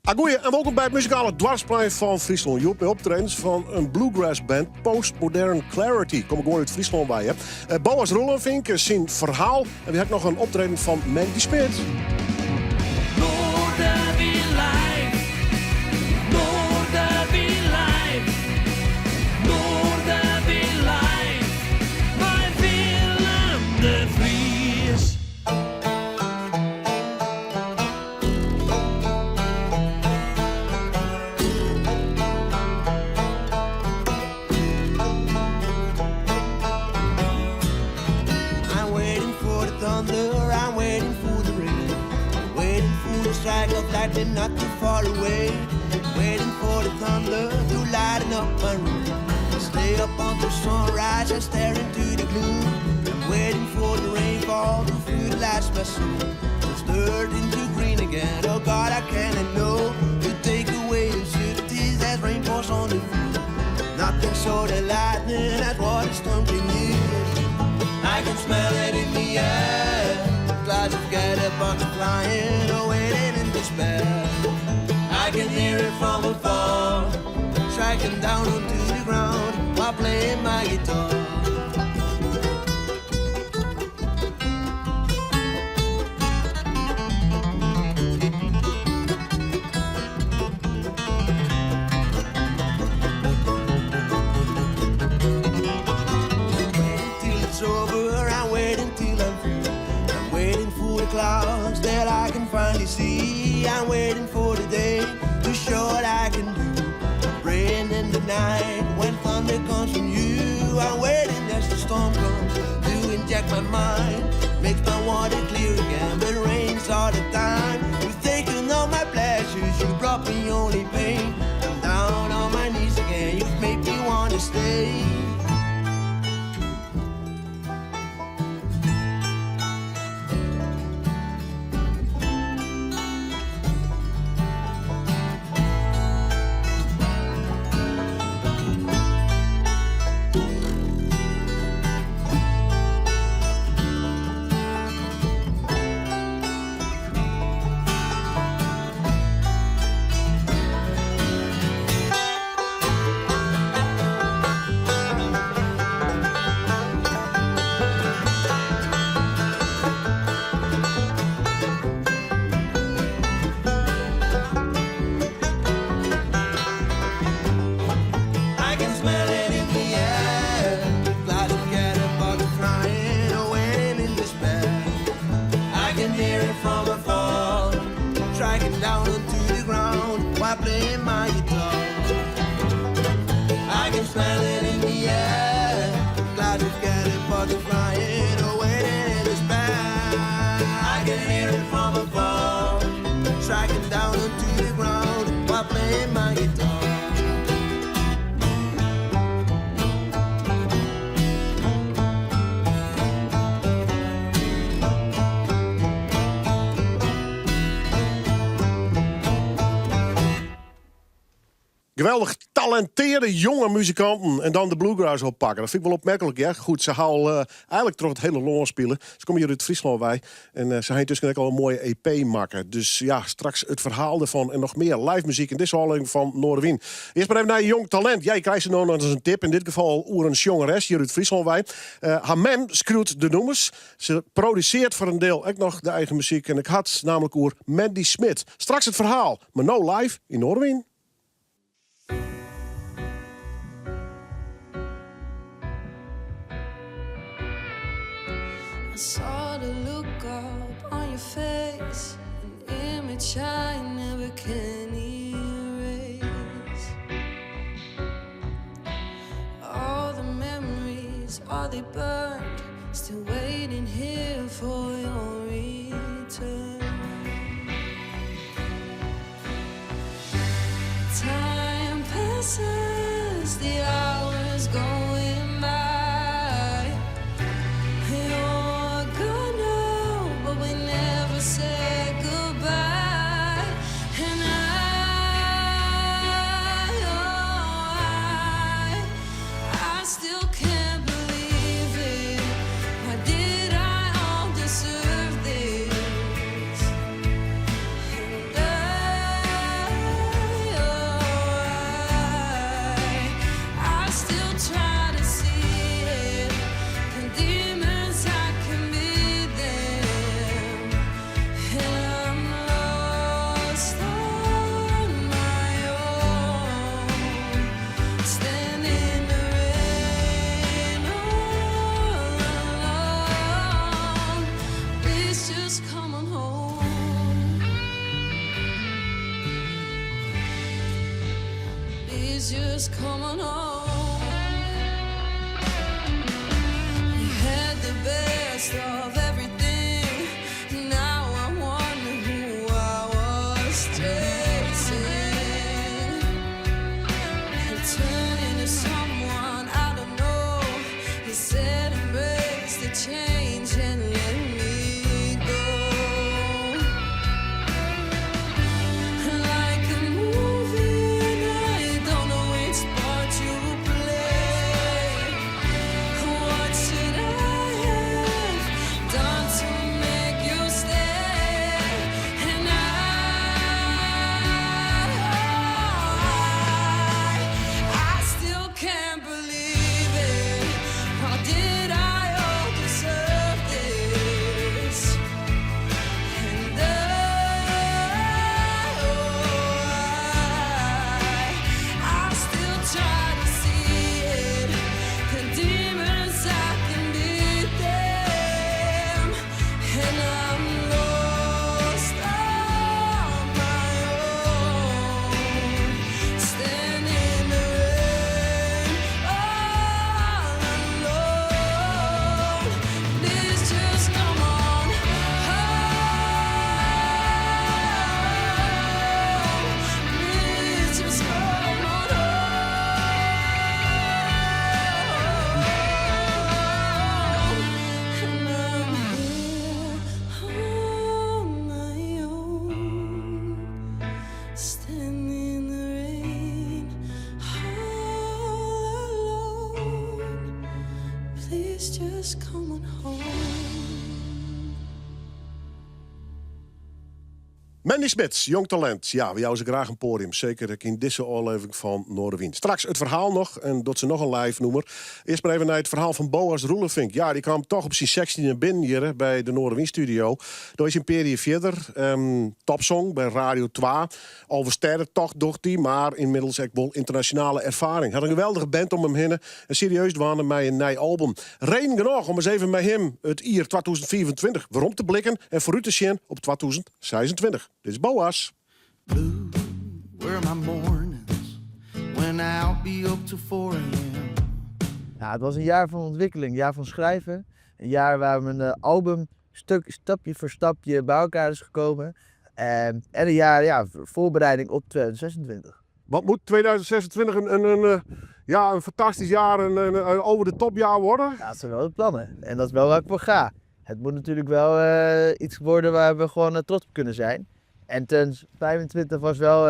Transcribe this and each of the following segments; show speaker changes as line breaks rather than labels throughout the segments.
Agoeie en wolkom by it muzikale doarpsplein fan Fryslân. Hjoed mei optredens fan in bluegrass band Postmodern Clarity. Komme gewoan út Fryslân wei. Hè. Boaz Roelevink, syn ferhaal. En we ha ek noch in optreden fan Mandy Smit.
Noardewyn live, Noardewyn live, Noardewyn live, mei Willem de Vries.
I'm waiting for the thunder, I'm waiting for the rain. Waiting for the strike of lightning not too far away. Waiting for the thunder to lighten up my room. Stay up until sunrise and stare into the gloom. I'm waiting for the rainfall to fertilize my soul. Turns dirt into green again. Oh God, I cannot know. To take away the cities as rain falls on the field. Nothing short of lightning, that's what a storm can use. I can smell it in the air. Clouds have gathered, bugs are flying, oh, waiting in despair. I can hear it from afar, striking down onto the ground while playing my guitar. Till it's over, I'm waiting till I'm free. I'm waiting for the clouds that I can finally see. I'm waiting for the day to show what I can do. Praying in the night when thunder comes from you. I'm waiting as the storm comes to inject my mind. Makes my water clear again, but rains all the time. You've taken all my pleasures, you brought me only pain. I'm down on my knees again, you've made me wanna stay. I can smell it in the air. Clouds have gathered, bugs are flying, oh, waiting in despair. I can hear it from afar, striking down onto the ground while playing my guitar. I can smell it in the air. Clouds have gathered, bugs are flying, oh, waiting in despair. I can hear it from afar, striking down onto the ground while playing my guitar.
Geweldich talintearre jonge muzikanten en dan de bluegrass oppakke. Dat fyn ik wol opmerklik, ja. Goed, se ha al eigenlik troch it hiele lân spile. Se komme hjir út Fryslân wei. En se ha yntusken ek al in moaie EP makke. Dus ja, straks it ferhaal derfan en noch mear live muzyk yn dizze ôflevering fan Noardewyn. Earst mar even nei in jong talint. Ja, je krije se no noch ris in tip. Yn dit gefal oer in sjongeres hjir út Fryslân wei. Har mem skriuwt de nûmers. Se produsearret foar in diel ek noch de eigen muzyk. En ik ha it nammentlik oer Mandy Smit. Straks it ferhaal, mar no live yn Noardewyn.
I saw the look up on your face, an image I never can erase. All the memories, are they burned? Still waiting here for your return. Time passes, the hours going by. You're gone now, but we never said goodbye. And I, oh, I still can't believe it. Why did I all deserve this? And Please just come on home. We had the best of everything. Now I wonder who I was chasing. And turn into someone I don't know. He said embrace the change and let me go. Like a movie, and I don't know which part you play. What should I have done to make you stay? And I still can't believe it. How did I all deserve this? And I still try to see it. The demons I can beat them, and I'm lost on my own, standing in the rain, all alone. Please just come on home. Please just come on home. And I'm here on my own, standing in the rain, all alone. Please just come on home.
Mandy Smits, jong talint. Ja, we jouwe se graach in poadium. Seker yn dizze ôflevering fan Noardewyn. Straks it ferhaal noch en docht se noch in live nûmer. Earst mar even nei it ferhaal fan Boas Roelevink. Ja, dy kaam dochs op syn 16e binnen hjir by de Noardewyn Studio. Doe is in periode fierder. Topsong by Radio 2. Alvestêdetocht docht hy, mar ynmiddels ek wol ynternasjonale erfaring. Hat in geweldige band om him hinne. En serieus dwaande mei in nij album. Reden genôch om ris even mei him it jier 2025 werom te blikken en foarút te sjen op 2026. Dit is Boas.
Blue were my mornings when I'll be up to 4 a.m.
Ja, het was een jaar van ontwikkeling, een jaar van schrijven. Een jaar waar mijn album stapje voor stapje bij elkaar is gekomen. En een jaar, ja, voorbereiding op 2026.
Wat moet 2026 een, ja, een fantastisch jaar, een over de top jaar worden?
Ja, dat zijn wel de plannen. En dat is wel waar ik voor ga. Het moet natuurlijk wel iets worden waar we gewoon trots op kunnen zijn. En 2025 was wel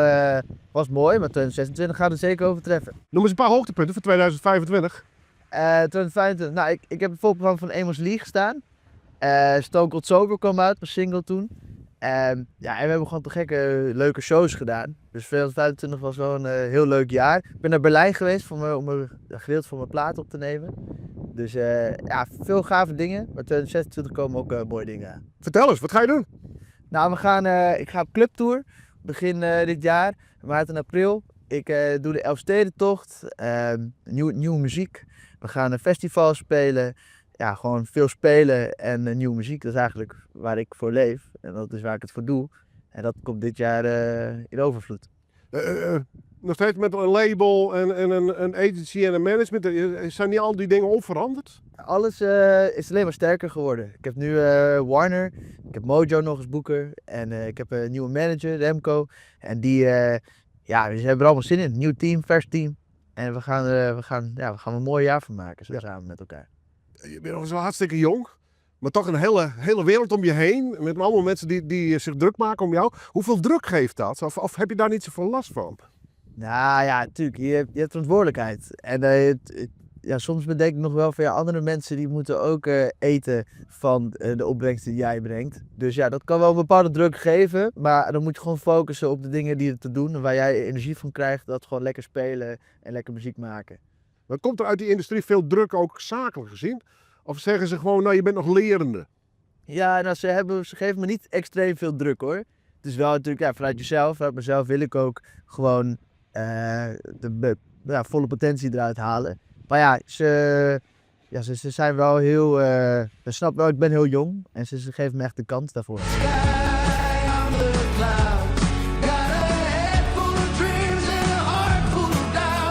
mooi, maar 2026 gaat het zeker overtreffen.
Noem eens een paar hoogtepunten voor 2025.
2025, nou, ik heb het voorprogramma van Amos Lee gestaan. Stone Cold Sober kwam uit, mijn single toen. Ja, en we hebben gewoon te gekke leuke shows gedaan. Dus 2025 was wel een heel leuk jaar. Ik ben naar Berlijn geweest om een gedeelte van mijn plaat op te nemen. Dus ja, veel gave dingen. Maar 2026 komen ook mooie dingen aan.
Vertel eens, wat ga je doen?
Nou, ik ga op clubtour begin dit jaar, maart en april. Ik doe de Elfstedentocht, nieuwe muziek. We gaan een festival spelen. Ja, gewoon veel spelen en nieuwe muziek. Dat is eigenlijk waar ik voor leef en dat is waar ik het voor doe. En dat komt dit jaar in overvloed.
Nog steeds met een label en een agency en een management. Zijn niet al die dingen onveranderd?
Alles is alleen maar sterker geworden. Ik heb nu Warner, ik heb Mojo nog als boeker en ik heb een nieuwe manager, Remco. En die, ja, ze hebben er allemaal zin in. Nieuw team, vers team. En ja, we gaan een mooi jaar van maken, zo samen met elkaar.
Je bent nog zo hartstikke jong, maar toch een hele, hele wereld om je heen. Met allemaal mensen die zich druk maken om jou. Hoeveel druk geeft dat? Of heb je daar niet zoveel last van?
Nou ja, natuurlijk. Je hebt verantwoordelijkheid. En ja, soms bedenk ik nog wel van ja, andere mensen die moeten ook eten van de opbrengst die jij brengt. Dus ja, dat kan wel een bepaalde druk geven. Maar dan moet je gewoon focussen op de dingen die er te doen. En waar jij energie van krijgt. Dat gewoon lekker spelen en lekker muziek maken.
Maar komt er uit die industrie veel druk ook zakelijk gezien? Of zeggen ze gewoon, nou je bent nog lerende?
Ja, nou, ze geven me niet extreem veel druk hoor. Het is wel natuurlijk, ja, vanuit jezelf, vanuit mezelf wil ik ook gewoon de ja, volle potentie eruit halen. Maar ja, ze zijn wel heel, ze snappen wel, ik ben heel jong en ze geven me echt de kans daarvoor.
Sky on the clouds. Got a head full of dreams and a heart full of doubt.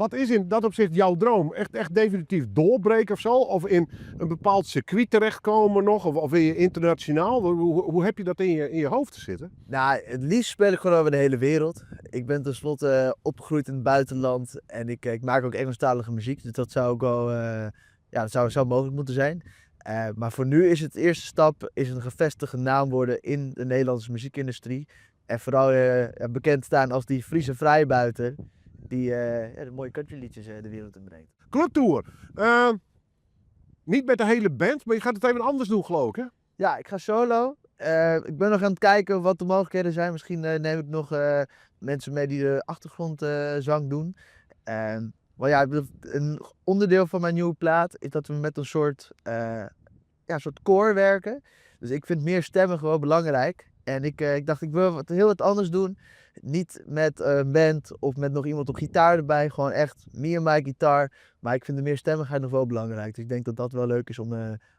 Wat is in dat opzicht jouw droom? Echt, echt definitief doorbreken of zo? Of in een bepaald circuit terechtkomen nog? Of wil je internationaal? Hoe heb je dat in je hoofd te zitten?
Nou, het liefst speel ik gewoon over de hele wereld. Ik ben tenslotte opgegroeid in het buitenland en ik maak ook Engelstalige muziek. Dus dat zou ook wel, ja, dat zou mogelijk moeten zijn. Maar voor nu is het eerste stap is een gevestigde naam worden in de Nederlandse muziekindustrie. En vooral ja, bekend staan als die Friese vrijbuiter die ja, de mooie countryliedjes de wereld in brengt.
Clubtour. Niet met de hele band, maar je gaat het even anders doen, geloof ik, hè?
Ja, ik ga solo. Ik ben nog aan het kijken wat de mogelijkheden zijn. Misschien neem ik nog mensen mee die de achtergrondzang doen. Maar ja, ik bedoel, een onderdeel van mijn nieuwe plaat is dat we met een soort, ja, soort koor werken. Dus ik vind meer stemmen gewoon belangrijk. En ik dacht, ik wil heel wat anders doen. Niet met een band of met nog iemand op gitaar erbij. Gewoon echt me en my guitar. Maar ik vind de meerstemmigheid nog wel belangrijk. Dus ik denk dat dat wel leuk is om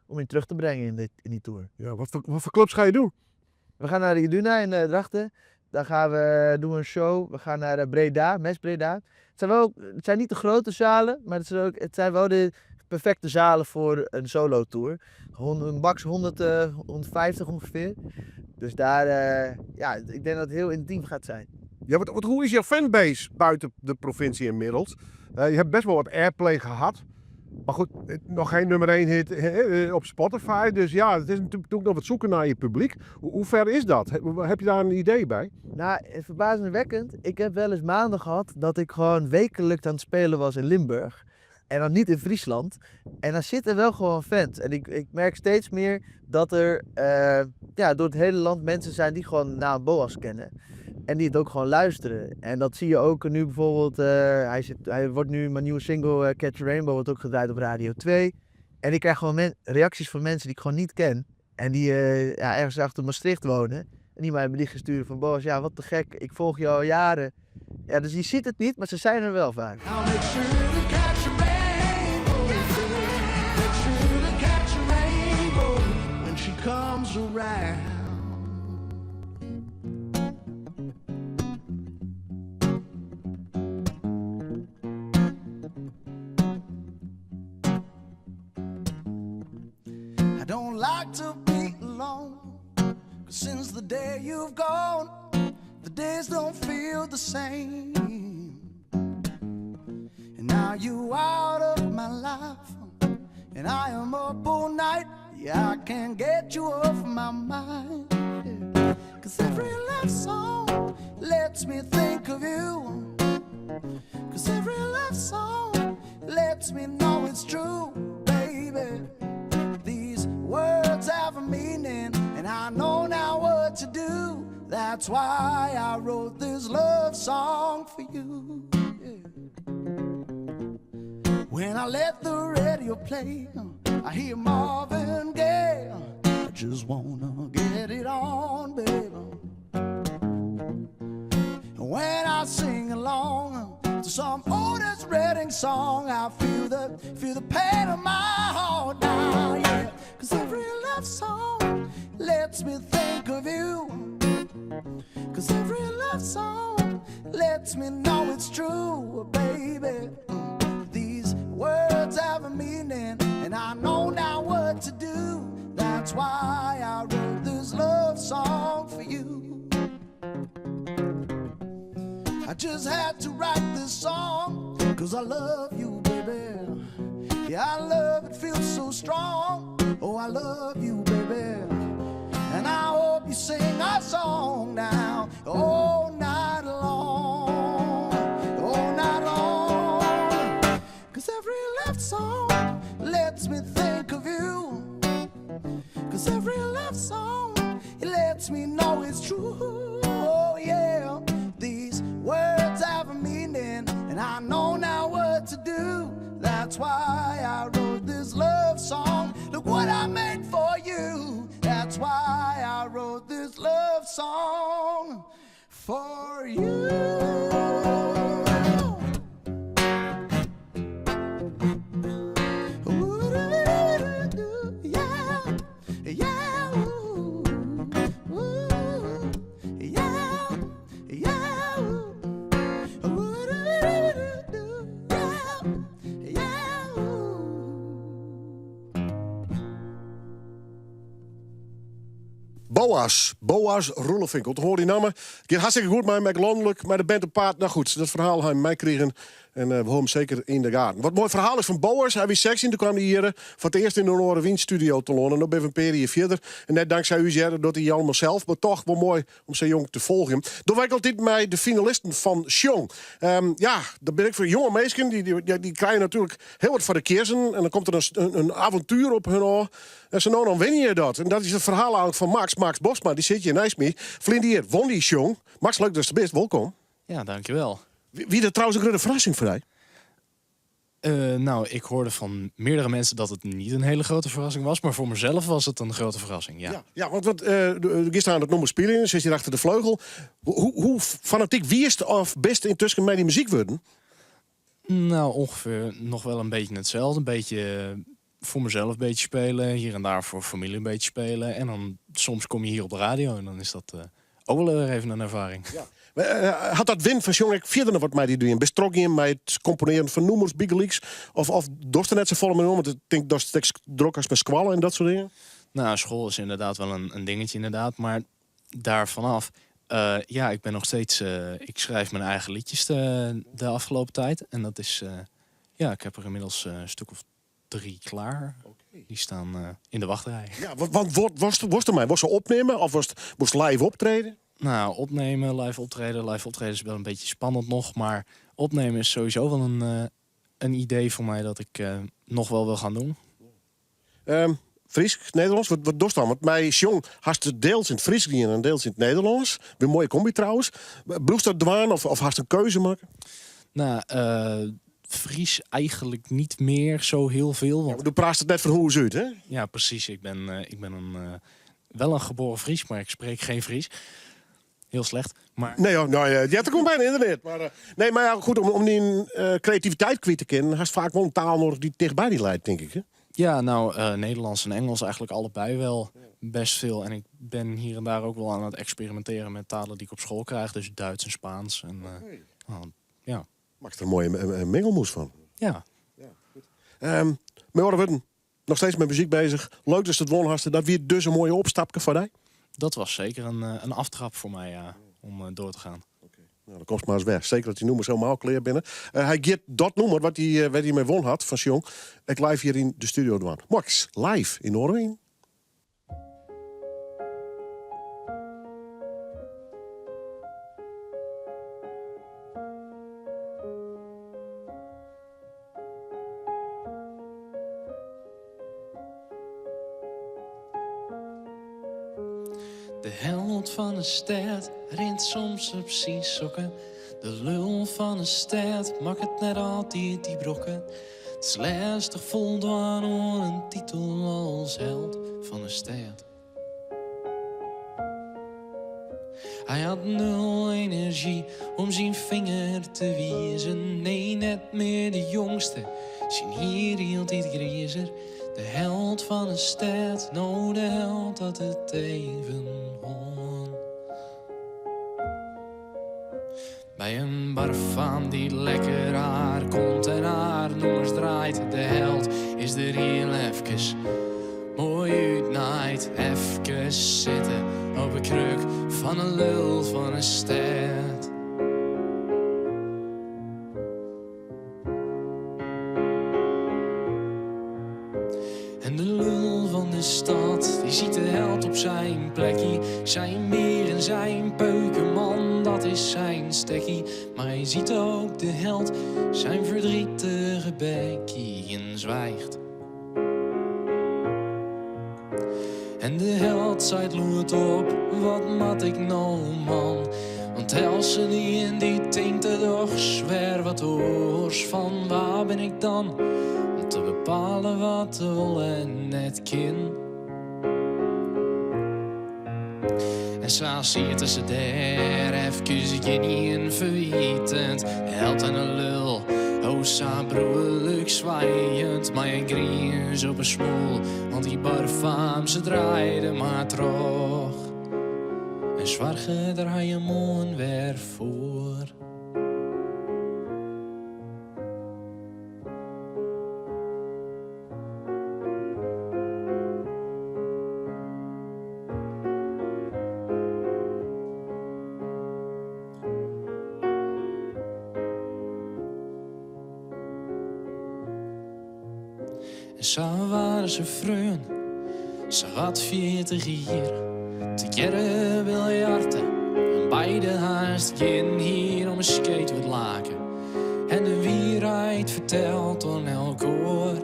in terug te brengen in die tour.
Ja, wat voor clubs ga je doen?
We gaan naar de Iduna in Drachten. Daar gaan we, doen we een show. We gaan naar Breda, Mes Breda. Het zijn niet de grote zalen, maar het zijn wel de perfecte zalen voor een solo tour. Een max 100, 150 ongeveer. Dus daar, ja, ik denk dat het heel intiem gaat zijn.
Ja, hoe is jouw fanbase buiten de provincie inmiddels? Je hebt best wel wat airplay gehad. Maar goed, nog geen nummer 1 hit op Spotify. Dus ja, het is natuurlijk nog wat zoeken naar je publiek. Hoe ver is dat? Heb je daar een idee bij?
Nou, het verbazingwekkend. Ik heb wel eens maanden gehad dat ik gewoon wekelijks aan het spelen was in Limburg. En dan niet in Friesland. En dan zitten wel gewoon fans. En ik merk steeds meer dat er ja, door het hele land mensen zijn die gewoon naam Boaz kennen. En die het ook gewoon luisteren. En dat zie je ook nu bijvoorbeeld. Hij wordt nu, mijn nieuwe single Catch a Rainbow wordt ook gedraaid op Radio 2. En ik krijg gewoon reacties van mensen die ik gewoon niet ken. En die ja, ergens achter Maastricht wonen. En die mij een berichtje sturen van Boaz, ja wat te gek, ik volg jou al jaren. Ja, dus je ziet het niet, maar ze zijn er wel vaak.
I'll make sure to catch a rainbow. Make sure to catch a rainbow when she comes around. I don't like to be alone. 'Cause since the day you've gone, the days don't feel the same. And now you out of my life, and I am up all night. Yeah, I can't get you off my mind. Yeah. 'Cause every love song lets me think of you. 'Cause every love song lets me know it's true, baby. These words have a meaning, and I know now what to do. That's why I wrote this love song for you. Yeah. When I let the radio play, I hear Marvin Gaye. I just wanna get it on, baby. And when I sing along to some Otis Redding song, I feel the pain of my heart now, yeah. 'Cause every love song lets me think of you. 'Cause every love song lets me know it's true, baby. These words have a meaning, and I know now what to do. That's why I wrote this love song for you. I just had to write this song, 'cause I love you, baby. Yeah, I love it, feels so strong. Oh, I love you, baby. And I hope you sing our song now, all night long, all night long. 'Cause every love song lets me think of you. 'Cause every love song, it lets me know it's true. Oh, yeah. These words have a meaning, and I know now what to do. That's why I wrote this love song. Look what I made for you. That's why I wrote this love song for you. Ooh, yeah, ooh, ooh, yeah, ooh, ooh, yeah.
Boaz, Boaz Roelevink. Ûnthâld dy namme. It giet hartstikke goed mei him, ek lanlik, mei de band op paad. Nou goed, dat ferhaal ha jim meikrigen en we hâlde him seker yn de gaten. Wat moai ferhaal is fan Boaz, hy wie 16, doe kaam hy hjir foar it earst yn de Noardewyn studio telâne. No binne we in pear jier fierder en net tanksij ús hear, dat docht hy allegear sels, mar toch wol moai om sa jong te folgjen. Dogge wy ek altyd mei de finalisten fan Sjong. Ja, dat binne ek foar jonge minsken, dy krije natuerlik hiel wat foar de kiezzen en dan komt der in avontuer op hun ôf. En sa no dan winne je dat. En dat is it ferhaal eigentlik fan Max, Max Bosma, dy sit hjir neist my. Ferline jier won dy Sjong. Max, leuk datst der bist, wolkom.
Ja, dankjewel.
Wie dat trouwens in grutte ferrassing foar dy?
Nou, ik hoorde van meerdere mensen dat het niet een hele grote verrassing was. Maar voor mezelf was het een grote verrassing, ja.
Ja, ja, want gisteren aan het nummer spelen, zit hier achter de vleugel. Hoe fanatiek wiest of bist yntusken mei dy muzyk wurden?
Nou, ongeveer nog wel een beetje hetzelfde. Een beetje voor mezelf een beetje spelen. Hier en daar voor familie een beetje spelen. En dan soms kom je hier op de radio en dan is dat ook wel weer even een ervaring.
Ja. Hat dat winnen fan Sjong ek fierder noch wat mei dy dien? Bist trochgien mei it komponearjen fan nûmers bygelyks? Of dochst der net safolle mei om? Want ik tink datst ek drok hast mei skoalle en dat soart dingen.
Nou, school is inderdaad wel een dingetje inderdaad. Maar daar vanaf, ja, ik ben nog steeds, ik schrijf mijn eigen liedjes de afgelopen tijd. En dat is, ja, ik heb er inmiddels een stuk of 3 klaar. Die staan in de wachtrij.
Ja, want wat wolst dermei? Wolst se opnimme of wolst live optrede?
Nou, opnemen, live optreden. Live optreden is wel een beetje spannend nog. Maar opnemen is sowieso wel een idee voor mij dat ik nog wel wil gaan doen.
Frysk, Nederlânsk, wat dochst dan? Want mei Sjong hast it diels yn it Frysk dien en diels yn it Nederlânsk. Wie in moaie komby trouwens. Bliuwst dat dwaan of hast in keuze makke?
Nou, Fries eigenlijk niet meer zo heel veel. Want
Ja, maar do praatst it net fan hûs út, hè?
Ja, precies. Ik ben wel een geboren Fries, maar ik spreek geen Fries. Heel slecht, maar
Nee, hoor, nou, ja, je hebt er gewoon bijna internet. Maar nee, maar ja, goed, om die creativiteit kwyt te kinnen, hast faak wol in taal nedich dy't tichtby dy leit, tink ik. Hè?
Ja, nou, Nederlands en Engels eigenlijk allebei wel best veel. En ik ben hier en daar ook wel aan het experimenteren met talen die ik op school krijg. Dus Duits en Spaans. En nou, ja.
Makkest der in moaie mengelmoes fan.
Ja.
Ja, goed. Mei oare wurden, noch steeds mei muzyk beuzich. Leuk datst it wûn hast. Dat wie dus in moaie opstapke foar dy?
Dat was zeker een aftrap voor mij, ja, om door te gaan.
Oké. Nou, dan komst mar ris wer. Seker as dy nûmers hielendal klear binne. Hy giet dat nûmer, wat hy mei wûn hat fan Sjong, ek live hjir yn de studio dwaan. Max, live yn Noardewyn.
De held fan 'e stêd rint soms op syn sokken. De lul fan 'e stêd makket net altyd dy brokken. It is lêstich foldwaan oan in titel as held fan 'e stêd. Hy hat nul enerzjy om syn finger te wizen. Nee, net mear de jongste, syn hier hieltyd grizer. De held fan 'e stêd, no de held hat it even hân. By in barfaam dy't lekker har kont en har nûmers draait. De held is der hiel efkes moai útnaaid. Efkes sitte op 'e kruk fan 'e lul fan 'e stêd. En de lul van de stad, die ziet de held op zijn plekje. Zijn bier en zijn peuken, man, dat is zijn stekkie. Maar hij ziet ook de held, zijn verdrietige bekkie en zwijgt. En de held seit lûdop, wat moat ik no, man? Want eltsenien dy tinkt der dochs wer wat oars fan. Wa bin ik dan om te bepalen wat wol en net kin? En sa sieten se dêr, efkes gjinien ferwitend. De held en de lul, o sa broerlik swijend. Mei in grins op 'e smoel, want dy barfaam se draaide mar troch. En soarge der hy him moarn wer foar. En sa waren se freon, sawat 40 jier. Tegearre biljarte en beide haast gjin hier om in skeet wurd lake. En de wierheid ferteld oan elkoar.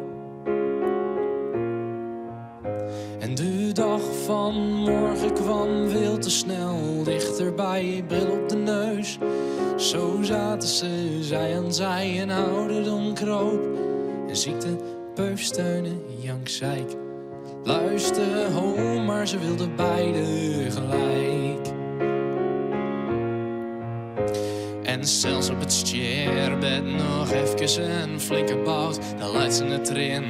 En de dag van morgen kwam veel te snel dichterbij, bril op de neus. Zo zaten ze zij aan zij en ouderdom kroop. En ziekte, peuf, steunen, jank, zeik. Luister, ho, maar ze wilden beide gelijk. En zelfs op het stierbed nog even een flinke bout. Dan leidt ze het erin,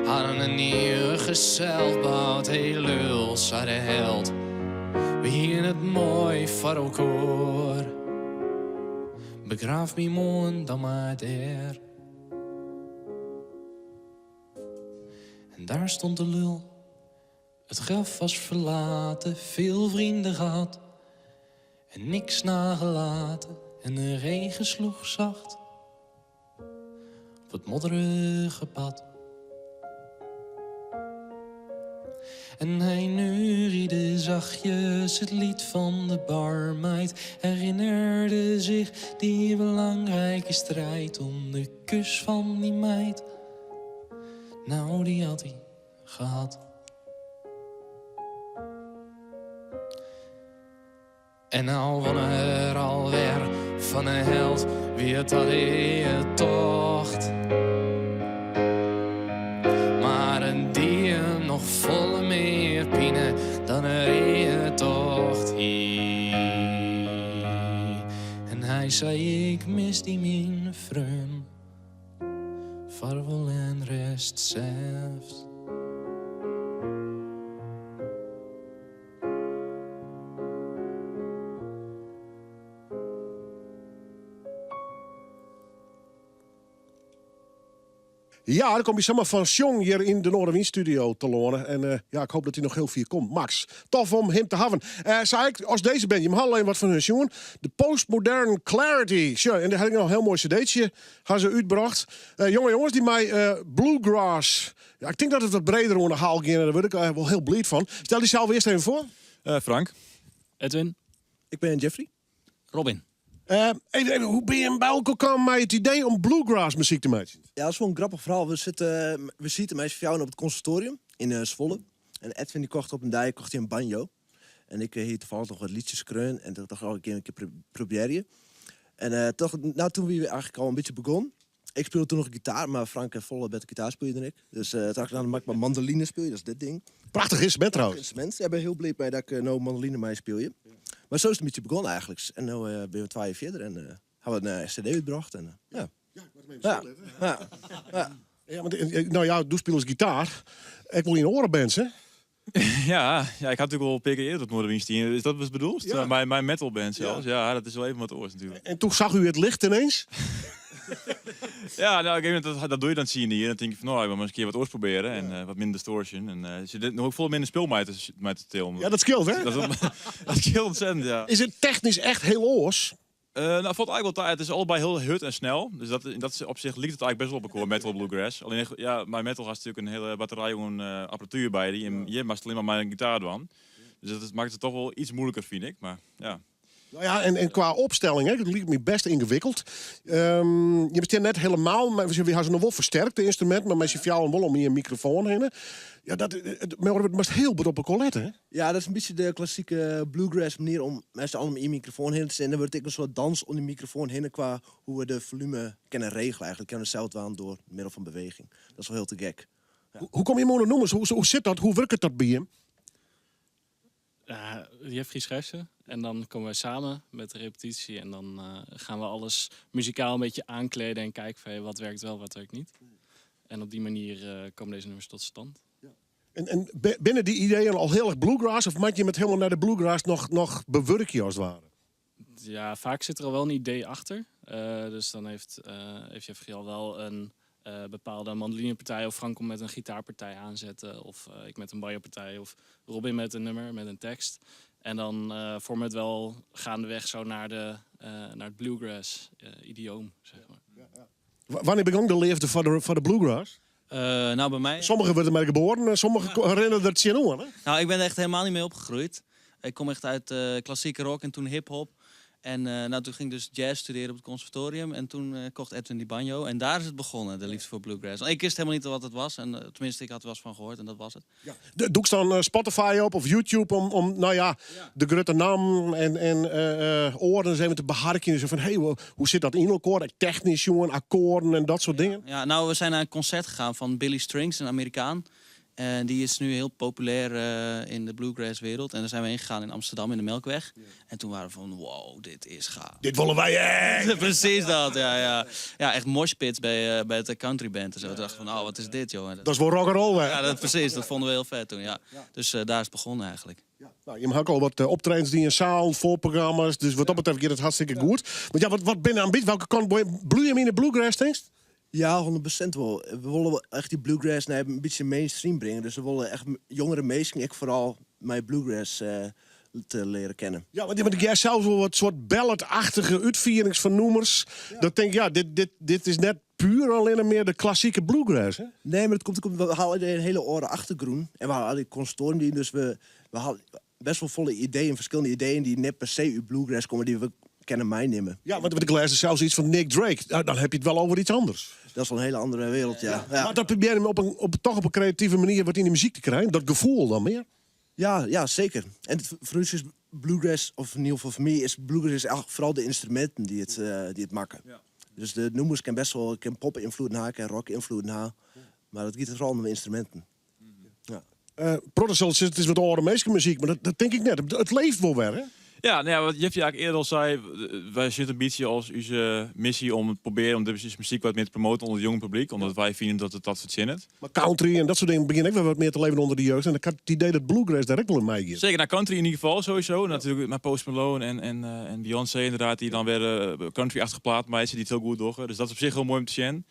hadden een nieuwe gezelf bouwd. Hey lul, zei de held, we hier het mooi voor elkaar. Begraaf me morgen dan maar daar. En daar stond de lul. Het graf was verlaten, veel vrienden gehad en niks nagelaten. En de regen sloeg zacht op het modderige pad. En hij neuriede zachtjes het lied van de barmeid. Herinnerde zich die belangrijke strijd om de kus van die meid. Nou, die had hij gehad. En nou won er alweer van een held wie het had in tocht. Maar een die hem nog volle meer pine dan er in tocht hier. En hij zei ik mis die mijn freun. Vaarwel en rest zelfs.
Ja, dan kom je zomaar van Sjong hier in de Noardewyn-studio te lonen. En ja, ik hoop dat hij nog heel veel komt. Max, tof om hem te hebben. Zei ik, als deze band, je mag alleen wat van hun jongen. De Postmodern Clarity. Sure, en daar heb ik nog een heel mooi cd'tje gaan ze uitgebracht. Jonge jongens die mij bluegrass. Ja, ik denk dat het wat breder onder de haal ging. En daar word ik wel heel blij van. Stel jezelf eerst even voor.
Frank.
Edwin.
Ik ben Jeffrey.
Robin.
Even, hoe ben je bij elkaar gekomen met het idee om bluegrass muziek te maken?
Ja, dat is wel een grappig verhaal. We zitten met z'n op het conservatorium in Zwolle. En Edwin die kocht op een dijk kocht hij een banjo. En ik hier toevallig nog wat liedjes kreun. En dat dacht ik, oh, ik een keer proberen. En toch, nou, toen we eigenlijk al een beetje begon. Ik speelde toen nog gitaar, maar Frank heeft volle bed gitaar speelde dan ik. Dus toen dacht ik, nou, dan maak ik maar mandoline speel je, dat is dit ding.
Prachtig instrument trouwens.
Instrument. Ja, ik ben heel blij bij dat ik nou mandoline mee speel je. Maar zo is het een beetje begonnen eigenlijk. En nu ben we 2 jaar verder en hebben we een cd uitgebracht. En ja.
Ja, ik word ermee
Ja.
stil, hè?
Ja. Ja.
Ja, want nou ja, doe speel eens gitaar. Ik wil in oren hè?
Ja, ja, ik had natuurlijk al een paar keer eerder op Noardewyn staan. Is dat wat bedoeld?
Ja.
Mijn metalband zelfs.
Ja.
Ja, dat is wel even wat oors natuurlijk.
En toen zag u het licht ineens?
Ja, nou, ik weet niet, dat doe je dan zie je niet. En dan denk je van, nou, ik wil maar eens een keer wat oors proberen. En wat minder distortion. En je zit nog ook vol minder spul mee te tillen.
Ja, dat scheelt, hè?
Dat scheelt ontzettend, ja.
Is het technisch echt heel oors?
Nou, valt eigenlijk wel tijd. Het is allebei heel hard en snel. Dus in dat opzicht liep het eigenlijk best wel op elkaar, metal bluegrass. Alleen, echt, ja, mijn metal had natuurlijk een hele batterij gewoon apparatuur bij die. En je mag alleen maar mijn gitaar doen. Dus dat maakt het toch wel iets moeilijker, vind ik. Maar ja.
Nou ja, en qua opstelling, hè, het liep me best ingewikkeld. Je bent net helemaal, maar we hebben ze nog wel versterkt, de instrument, maar met je en wel om je microfoon heen. Ja, dat, het, maar het moest heel goed op elkaar letten, hè?
Ja, dat is een beetje de klassieke bluegrass manier om mensen allemaal in je microfoon heen te zetten. En dan wordt het een soort dans om die microfoon heen qua hoe we de volume kunnen regelen eigenlijk. Kunnen we zelf aan door middel van beweging. Dat is wel heel te gek.
Ja. Hoe kom je hem onder noemen? Hoe zit dat? Hoe werkt dat bij hem?
Ja, Jeffrey schrijft ze. En dan komen wij samen met de repetitie. En dan gaan we alles muzikaal een beetje aankleden en kijken van, hey, wat werkt wel, wat werkt niet. En op die manier komen deze nummers tot stand.
Ja. En binnen die ideeën al heel erg bluegrass? Of maak je het helemaal naar de bluegrass nog bewerk je als het ware?
Ja, vaak zit er al wel een idee achter. Dus dan heeft Jeffrey al wel een bepaalde mandolinepartij of Frank komt met een gitaarpartij aanzetten. Of ik met een banjopartij of Robin met een nummer, met een tekst. En dan vormen we het wel gaandeweg zo naar het bluegrass idioom, zeg maar.
Wanneer begon de liefde voor de bluegrass?
Nou, by my...
Sommigen wurde dermei geboren en sommigen rinne der tsjinoan. Hè?
Nou, ik ben er echt helemaal niet mee opgegroeid. Ik kom echt uit klassieke rock en toen hip-hop. En nou, toen ging ik dus jazz studeren op het conservatorium. En toen kocht Edwin die banjo. En daar is het begonnen, de liefde voor bluegrass. Want ik wist helemaal niet wat het was. En, tenminste, ik had er wel eens van gehoord en dat was het.
Ja. Doe ik dan Spotify op of YouTube om nou ja, de grote naam en oren eens even te beharken. Zo van, hey, hoe zit dat in elkaar? Technisch, jongen, akkoorden en dat soort dingen.
Ja, nou, we zijn naar een concert gegaan van Billy Strings, een Amerikaan. En die is nu heel populair in de bluegrass wereld. En daar zijn we heen gegaan in Amsterdam in de Melkweg. En toen waren we van, wow, dit is gaaf.
Dit willen wij echt!
Precies dat, ja, ja. Ja, echt moshpits bij het countryband en zo. Toen dachten we van, oh, wat is dit, joh.
Dat is wel rock'n'roll, hè?
Ja, precies. Dat vonden we heel vet toen, ja. Dus daar is het begonnen eigenlijk.
Ja. Nou, je hebt ook al wat optredens die in zaal, voorprogramma's. Dus wat dat betreft gaat het hartstikke goed. Want ja, wat binnen aanbiedt, welke kant bloei je hem in de bluegrass, denk je?
Ja, 100% wel. We willen wel echt die bluegrass naar een beetje mainstream brengen. Dus we willen echt jongere mensen, ik vooral, mijn bluegrass te leren kennen.
Ja, want jij zelfs wel wat soort balladachtige uitvierings van noemers. Dat denk ik, ja, dit is net puur alleen meer de klassieke bluegrass, hè?
Nee, maar het komt ook omdat we halen een hele oren achtergroen. En we halen die conservatorium die, dus we halen best wel volle ideeën, verschillende ideeën die net per se uit bluegrass komen, die we kennen mij nemen.
Ja, want ik lees zelfs iets van Nick Drake. Nou, dan heb je het wel over iets anders.
Dat is wel een hele andere wereld, ja. Ja.
Maar dat probeer je hem toch op een creatieve manier wat in de muziek te krijgen. Dat gevoel dan meer.
Ja, ja, zeker. En voor ons is bluegrass, of in ieder geval voor mij, is bluegrass is eigenlijk vooral de instrumenten die het maken. Dus de nummers kan best wel, kan pop invloeden hebben, kan rock invloeden hebben. Maar dat gaat vooral om de instrumenten. Ja.
Protestant, het is wat oude meisje muziek, maar dat denk ik net. Het leeft wel weer, hè?
Ja, nou ja, wat Jeffrey eigenlijk eerder al zei, wij zitten een beetje als onze missie om het proberen om de muziek wat meer te promoten onder het jonge publiek, omdat wij vinden dat het dat verzint.
Maar country en dat soort dingen begin ik wel wat meer te leven onder de jeugd. En ik had het idee dat bluegrass daar ook wel in mij gaat.
Zeker, naar country in ieder geval sowieso. Natuurlijk met Post Malone en Beyoncé inderdaad, die dan weer country-achtige plaat maken, die het heel goed doen. Dus dat is op zich heel mooi om te zien.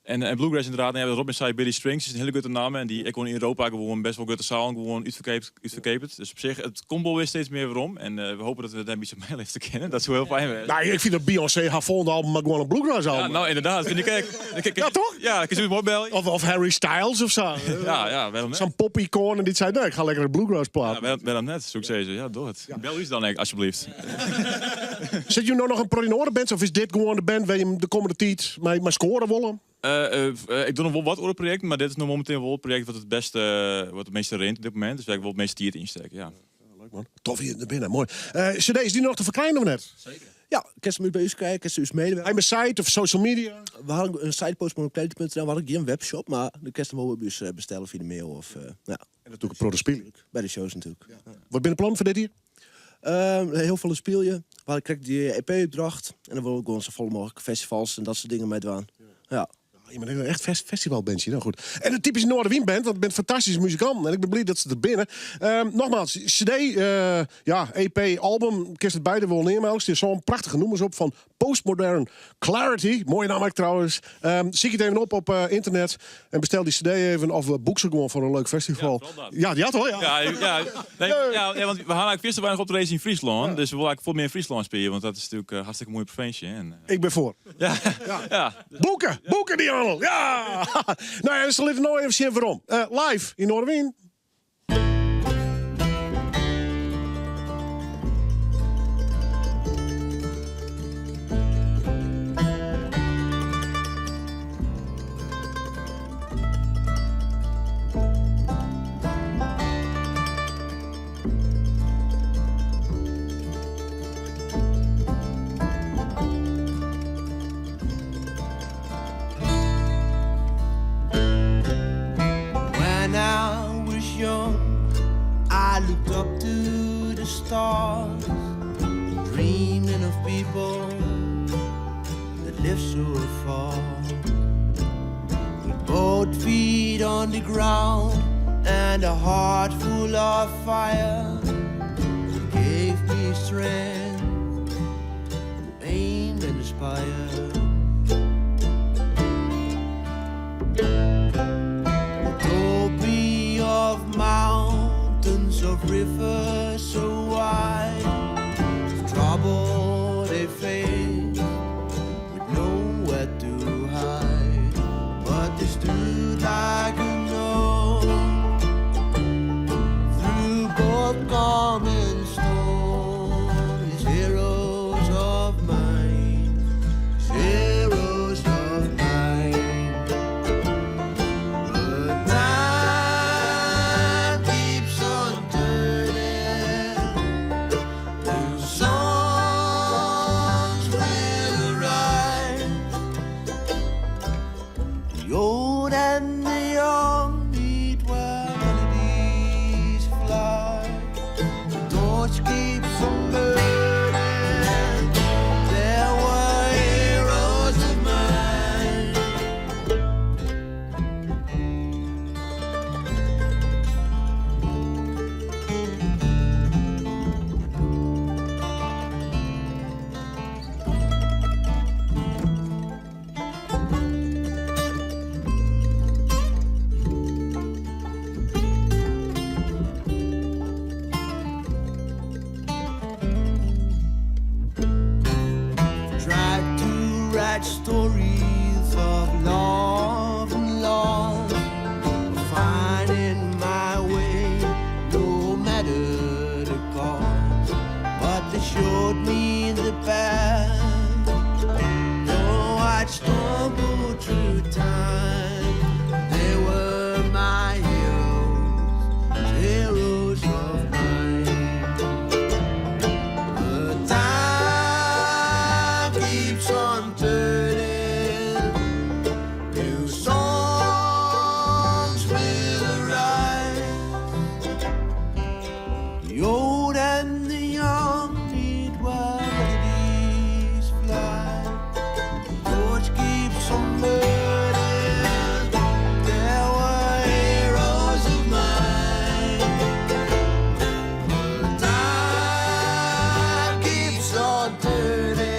En bluegrass inderdaad, nou ja, Robin zei Billy Strings is een hele goede naam. En die ik gewoon in Europa gewoon best wel goede zaal gewoon uitverkeerd. Dus op zich, het komt wel weer steeds meer weer om. En we hopen dat we het een beetje mee te kennen. Dat zou heel fijn zijn.
Nou, ik vind dat Beyoncé haar volgende album maar gewoon een bluegrass album.
Ja, nou inderdaad. Vind ik, kijk, kijk,
Ja, toch?
Ja, ik zie het mooi bellen.
Of Harry Styles of zo.
Ja, ja, waarom net?
Zo'n pop-icoon en die zei, nee, ik ga lekker een bluegrass plaat.
Ja, waarom net, succes. Ja, doe het.
Ja.
Bel u dan, alsjeblieft.
Zit je nou nog een Prodinoren band of is dit gewoon de band waar je de komende tijd mee scoren willen?
Ik doe nog wel wat andere projecten, maar dit is nog momenteel wel het project wat het beste, wat het meeste rent op dit moment. Dus waar ik wel het meeste tijd insteek, ja.
Ja, leuk man. Tof hier naar binnen, mooi. CD, is die nog te verkrijgen of net?
Zeker.
Ja, ik kan ze bij u kijken, kan ze u mailen.
Heb je een site of social media?
We hadden een site postmodernclarity punt N L, we hadden geen webshop, maar de kan ze wel bij u bestellen via de mail of ja.
En natuurlijk een Protospiel.
Bij de shows natuurlijk.
Ja. Wat ben je plan voor dit hier?
Heel veel speel je. Waar ik krijg die E P-opdracht en dan wil ik gewoon zo vol mogelijk festivals en dat soort dingen mee doen. Ja.
Je bent echt festivalbandje, nou goed. En een typische Noardewyn-band, want het bent fantastische muzikanten. En ik ben blij dat ze er binnen. Nogmaals, CD, ja, EP, album, ik het beide wel nemen. Er staan zo'n prachtige noemers op van Postmodern Clarity. Mooie naam ook trouwens. Zie ik het even op internet en bestel die CD even. Of boek ze gewoon voor een leuk festival.
Ja, vooral dat.
Ja, die had al, ja.
Ja, ja, nee, ja, ja, want we halen eigenlijk veel te weinig optredens in Friesland. Dus we willen eigenlijk veel meer in Friesland spelen. Want dat is natuurlijk hartstikke mooie provincie. En
Ik ben voor.
Ja.
Ja.
Ja.
Boeken, boeken die handel. Ja! Nou ja, dus dan nog even zien waarom. Live in Noardewyn.
When I was young, I looked up to the stars, dreaming of people that live so far. With both feet on the ground and a heart full of fire, it gave me strength to aim and aspire. Told me of mountains, of rivers so wide, of trouble they faced, with nowhere to hide. But they stood write stories of love and loss, finding my way no matter the cost. But they showed me the path. Though I'd stumble through time, they were my heroes, heroes of mine. But time keeps on turning. New songs will arise. The old and the young meet where melodies fly. The torch keeps on burning. There were heroes of mine. But time keeps on turning.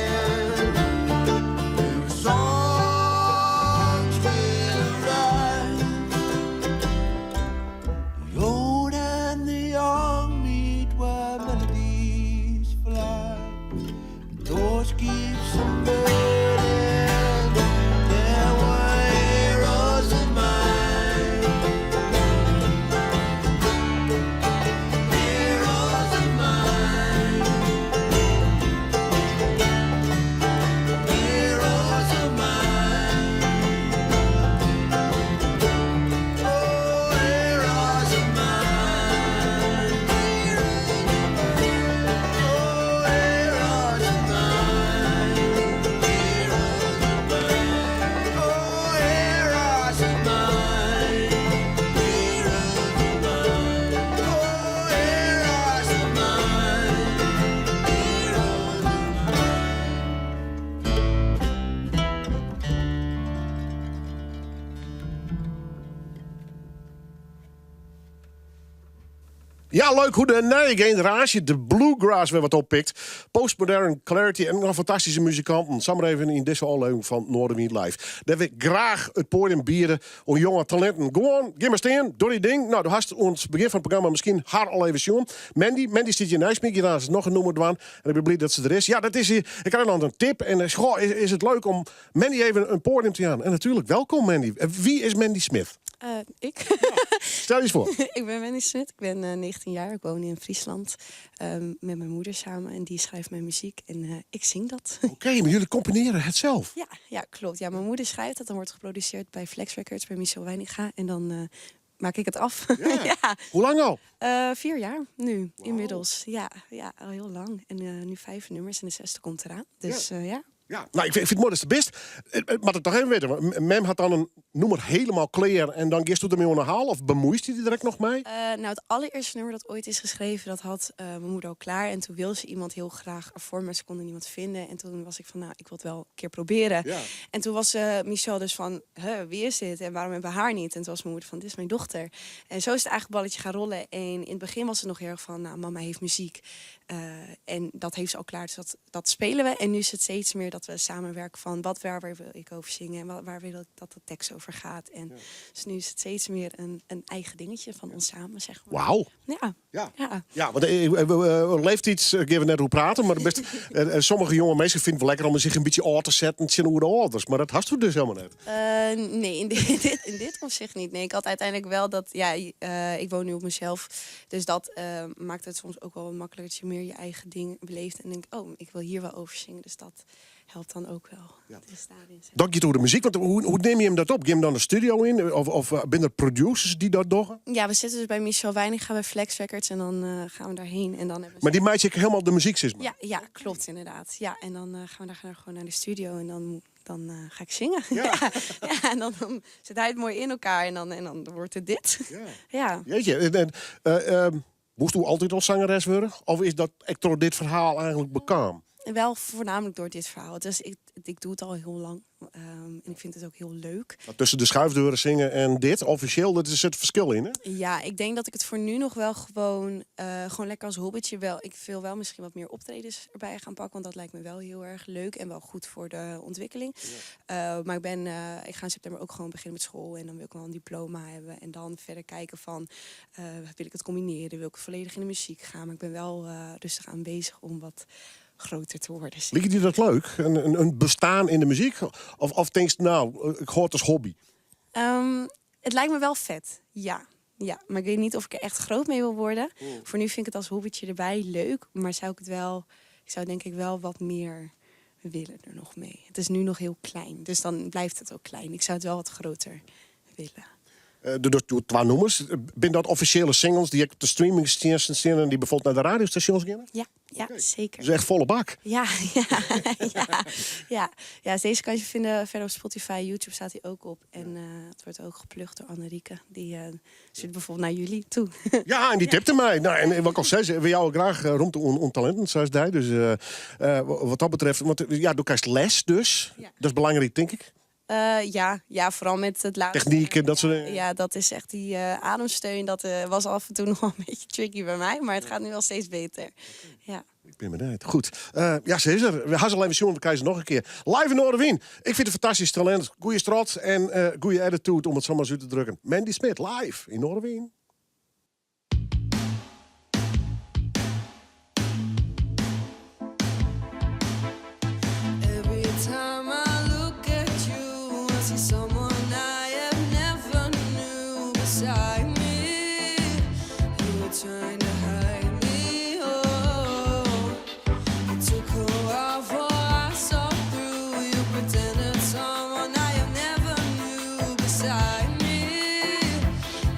New songs will arise. The old and the young meet where melodies fly. The torch keeps on burning. There were heroes of mine. Heroes of mine. Heroes of mine. Oh, heroes of mine. Oh, heroes of mine. Heroes of mine. Oh, heroes of mine. Heroes of mine. Oh, heroes of mine. Heroes of mine.
Ja, leuk hoe de nije generaasje de bluegrass wer wat oppikt. Postmodern Clarity en noch fantastyske muzikanten. Samar even yn dizze ôflevering fan Noardewyn Live. Dêr wy graach it poadium biede oan jonge talinten. Gewoan, gean mar stean, doch dyn ding. No, do hast oan it begjin fan it programma miskien har al even sjoen. Mandy, Mandy stiet hjir neist my. Giet aanst noch in nûmer dwaan. En ik bin bliid dat se der is. Ja, dat is, ik krij dan in tip. En goh, is it leuk om Mandy even in poadium te jaan? En natuerlik, wolkom Mandy. Wa is Mandy Smith?
Ik?
Stel je eens voor.
Ik ben Mandy Smith, ik ben 19 jaar, ik woon in Friesland met mijn moeder samen en die schrijft mijn muziek en ik zing dat.
Oké, maar jullie componeren het zelf?
Ja, klopt. Ja, mijn moeder schrijft dat, dan wordt geproduceerd bij Flex Records, bij Michel Wijninga en dan maak ik het af. Ja.
Hoe lang al?
4 jaar nu, inmiddels. Ja, al heel lang. En nu vijf nummers en de zesde komt eraan. Dus ja.
Ja, no, ik fyn it moai datst der bist. Moat ik toch even witte. Want mem hat dan in nûmer hielendal klear en dan giest dermei oan 'e haal of bemuoist dy der direkt noch mei?
Nou, het allereerste nummer dat ooit is geschreven, dat had mijn moeder al klaar. En toen wilde ze iemand heel graag ervoor, maar ze konden niemand vinden. En toen was ik van, nou, ik wil het wel een keer proberen. En toen was Michel dus van, huh, wie is dit? En waarom hebben we haar niet? En toen was mijn moeder van, dit is mijn dochter. En zo is het eigenlijk balletje gaan rollen. En in het begin was het nog heel erg van, nou, mama heeft muziek. En dat heeft ze al klaar, dus dat spelen we. En nu is het steeds meer dat we samenwerken van, waar wil ik over zingen? En waar wil ik dat de tekst over gaat? En dus nu is het steeds meer een eigen dingetje van ons samen, zeg maar.
Wauw.
Ja.
Ja. Ja, want leeftiid gean we net oer praten, mar best, sommige jonge minsken fine it wol lekker om sich in bytsje ôf te setten tsjinoer de âlders, mar dat hasto dus hielendal net.
Nee, in dit opzicht niet. Nee, ik had uiteindelijk wel dat, ja, ik woon nu op mezelf, dus dat maakt het soms ook wel wat makkelijker dat je meer je eigen ding beleeft en denkt, oh, ik wil hier wel over zingen. Dus dat helpt dan ook wel. Dus daarin zeg
Dank je door de muziek, want hoe neem je hem dat op? Ga je hem dan de studio in? Of binne der producers dy't dat dogge?
Ja, we zitten dus bij Michel Wijninga bij Flex Records en dan gaan we daarheen. En dan hebben we
Maar dy meitsje ek hielendal de muzyk, sis mar?
Ja, klopt inderdaad. Ja, en dan gaan we daar gewoon naar de studio en dan ga ik zingen. Ja, en dan zet hij het mooi in elkaar en dan wordt het dit. Ja.
Jeetje, en moest u altyd al zangeres wurde? Of is dat echt troch dit ferhaal eigentlik bekaam?
Wel voornamelijk door dit verhaal. Dus ik doe het al heel lang. En ik vind het ook heel leuk.
Maar tussen de schuifdeuren zingen en dit, officieel, dat is het verschil in, hè?
Ja, ik denk dat ik het voor nu nog wel gewoon lekker als hobbytje wel. Ik wil wel misschien wat meer optredens erbij gaan pakken. Want dat lijkt me wel heel erg leuk en wel goed voor de ontwikkeling. Maar ik ga in september ook gewoon beginnen met school. En dan wil ik wel een diploma hebben. En dan verder kijken van, wil ik het combineren? Wil ik volledig in de muziek gaan? Maar ik ben wel rustig aan bezig om wat groter te worden.
Liket dy dat leuk? In bestaan yn de muzyk? Of tinkst, no, ik hâld it as hobby?
Het lijkt me wel vet, ja. Ja, maar ik weet niet of ik er echt groot mee wil worden. Voor nu vind ik het als hobbytje erbij leuk. Maar zou ik het wel, ik zou denk ik wel wat meer willen er nog mee. Het is nu nog heel klein, dus dan blijft het ook klein. Ik zou het wel wat groter willen.
De twa nûmers, binne dat offisjele singles dy't ek op de streamingtsjinsten stean en dy't bijvoorbeeld nei de radiostasjons geane?
Ja, zeker.
Dus echt folle bak.
Ja. Ja, dus deze kan je vinden verder op Spotify, YouTube staat hij ook op. En het wordt ook geplukt door Annerieke. Die stuurt bijvoorbeeld naar jullie toe.
Ja, en die tipte mij. Nou, en wat ik al zei, we jouwe graach romte oan talinten, zoals die. Dus wat dat betreft, want ja, do krijst les dus. Dat is belangrijk, denk ik.
Ja, vooral met het laatste.
Techniek en dat soort dingen.
Ja, dat is echt die ademsteun. Dat was af en toe nog wel een beetje tricky bij mij. Maar het gaat nu wel steeds beter. Ja.
Ik ben benieuwd. Goed. Ja, ze is er. We gaan ze al even zien, we kijken ze nog een keer. Live in Noardewyn. Ik vind het een fantastisch talent. Goeie strot en goede attitude, om het zo maar zo te drukken. Mandy Smit, live in Noardewyn.
Every time I look at you, I see someone I have never knew beside me. You were trying to hide me. Oh, it took a while before I saw through. You pretended someone I have never knew beside me.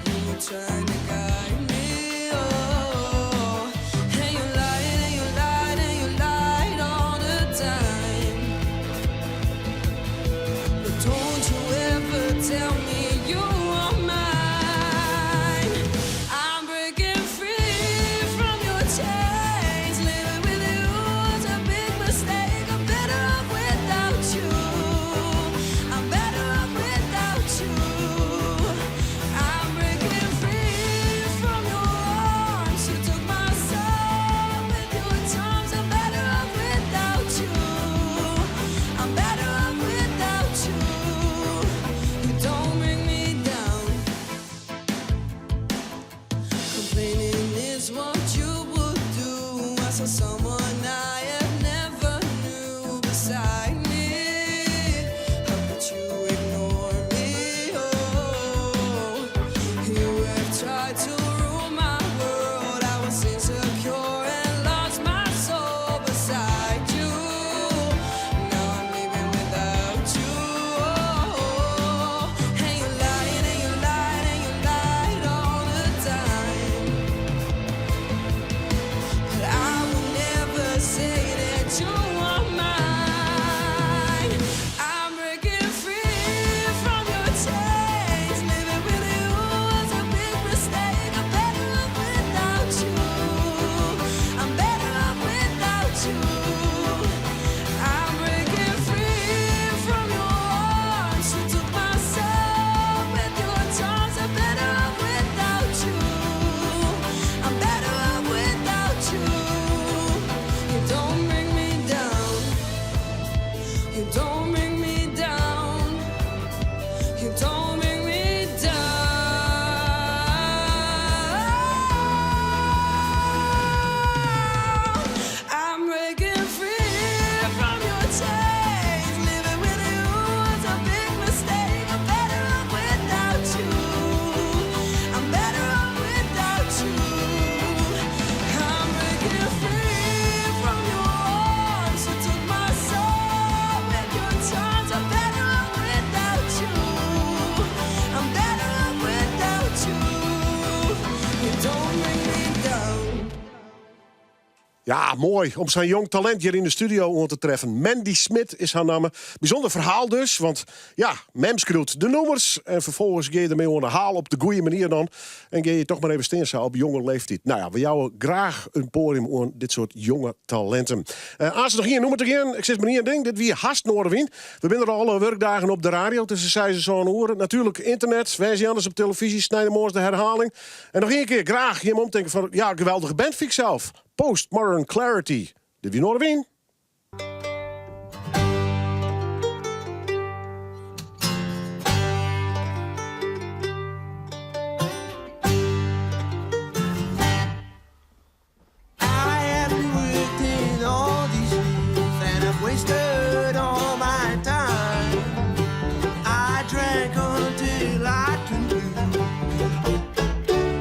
You were trying to guide me. Oh, and you lied and you lied and you lied all the time. But don't you ever tell me you are mine. I'm breaking free from your chains. Living with you was a big mistake. I'm better off without you. I'm better off without you. I'm breaking free from your arms. You took my soul with your charms. I'm better off without you. I'm better off without you. You don't bring me down. Complaining is what you would do. I saw someone I have never knew beside me. How could you ignore me? Oh, you have tried to rule my world. I was insecure and lost my soul beside you. Now I'm leaving without you. Oh, and you lied and you lied and you lied all the time. But I will never say that you are mine. I'm breaking free from your chains. Living with you was a big mistake. I'm better off without you. I'm better off without you. I'm breaking free from your arms. You took my soul with your charms. I'm better off without you. I'm better off without you. You don't bring me down. You don't bring me down. You don't bring me down. I'm breaking free from your chains. Living with you was a big mistake. I'm better off without you. I'm better off without you. I'm breaking free from your arms. You took my soul with your charms. I'm better off without you. I'm better off without you. You don't bring me down.
Ja, moai om sa'n jong talint hjir yn de studio oan te treffen. Mandy Smit is har namme. Bysûnder ferhaal dus, want ja, mem skriuwt de nûmers en ferfolgens gean je dermei oan de haal op de goede manier dan. En gean je toch mar even stean sa op jonge leeftiid. Nou ja, we jouwe graach in poadium oan dit soart jonge talinten. As der noch ien nûmer te gean, ik sis mar ien ding, dit wie hast Noardewyn. We binne der alle wurkdagen op de radio tusken seis en sân oere. Natuerlik ynternet, woansdei op telefyzje, sneintemoarns de werhelling. En noch ien kear graach jim omtinken foar, ja, geweldige band fyn ik sels. Postmodern Clarity. Dit wie Noardewyn.
I have been working all these Wasted all my time. I drank until I turned blue.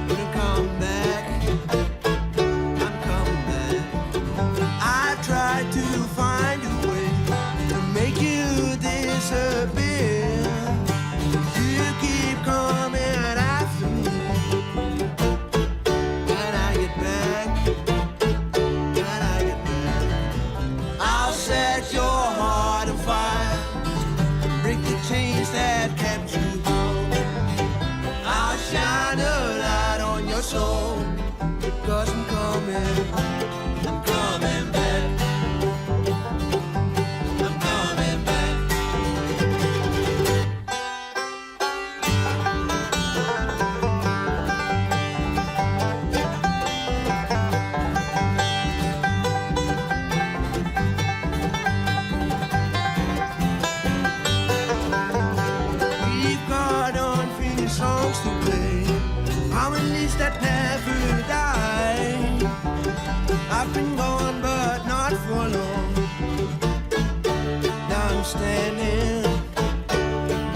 But I'm coming back. I'm coming back. I tried to find a way to make you disappear. You keep coming after me. When I get back, when I get back, I'll set your heart on fire, break the chains that kept you bound. I'll shine a light on your soul, 'cause I'm coming back. I'm coming back. We've got unfinished songs to play. Harmonies that never die. I've been gone, but not for long. Now I'm standing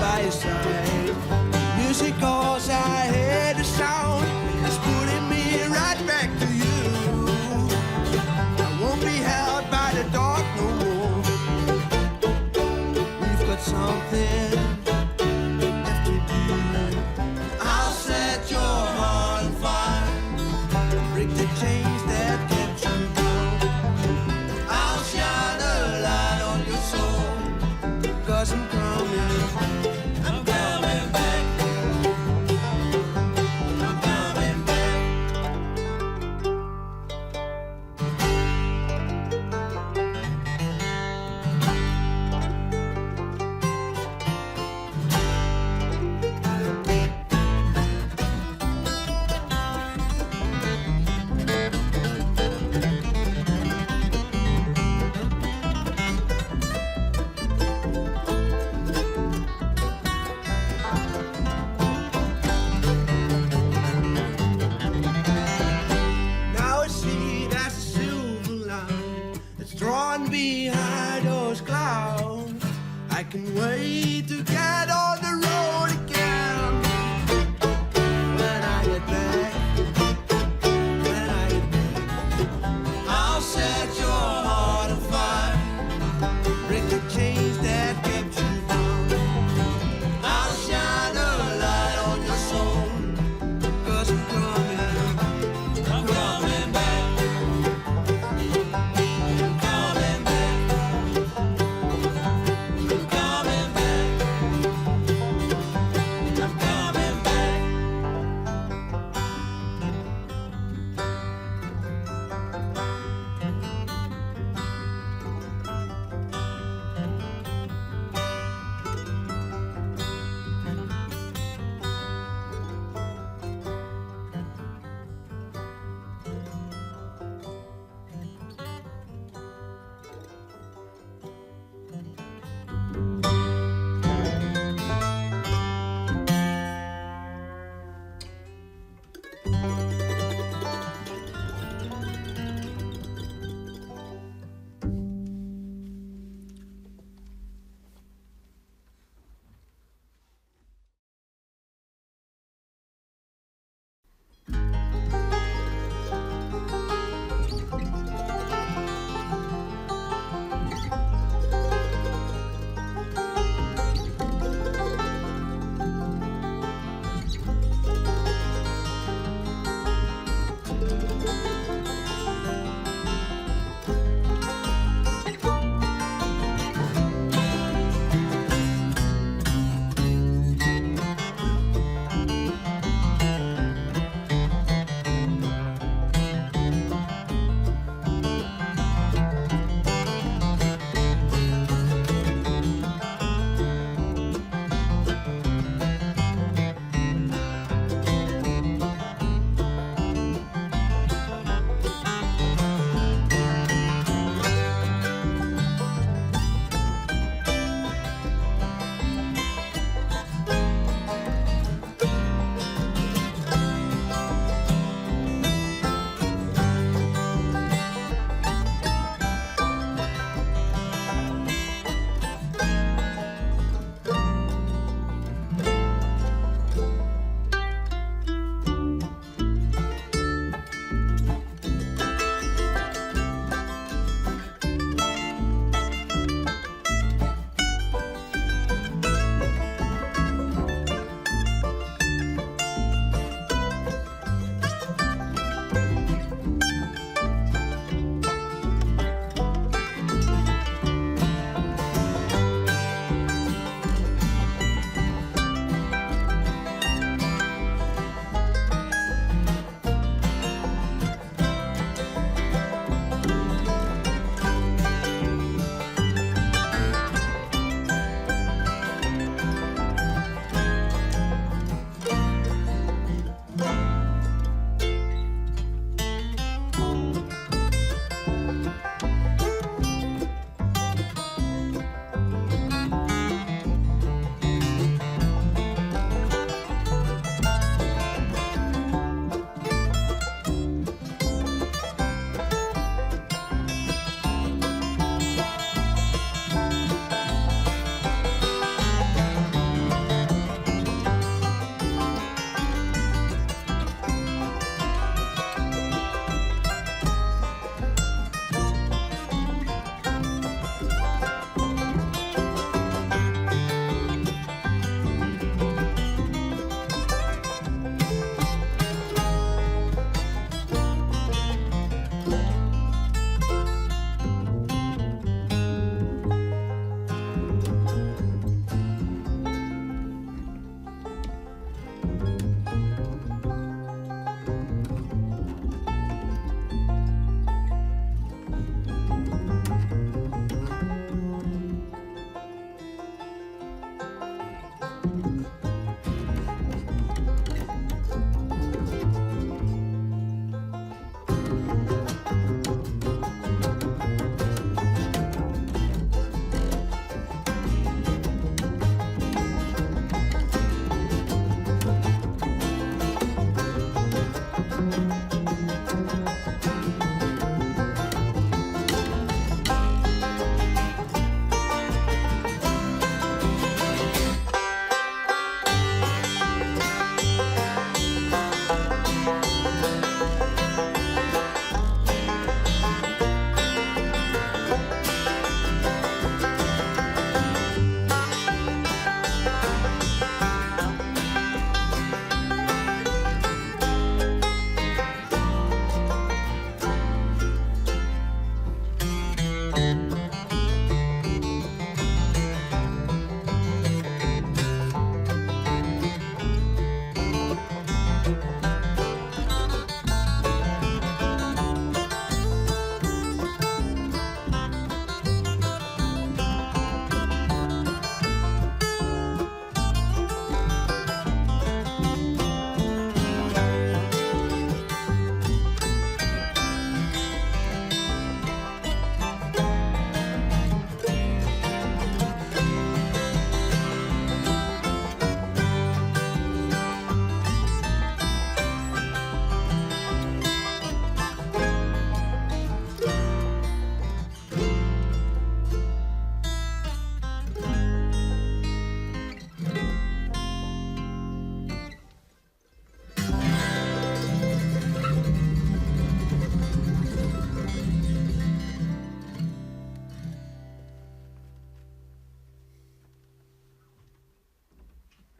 by your side. Music calls, I hear the sound. It's putting me right back to you. I won't be held by the dark no more. We've got something left to do. I'll set your heart on fire, break the chains that kept you down. I'll shine a light on your soul, 'cause I'm coming back. I'm coming back. Now I see that's a silver line that's drawn behind those clouds. I can wait to get on the road.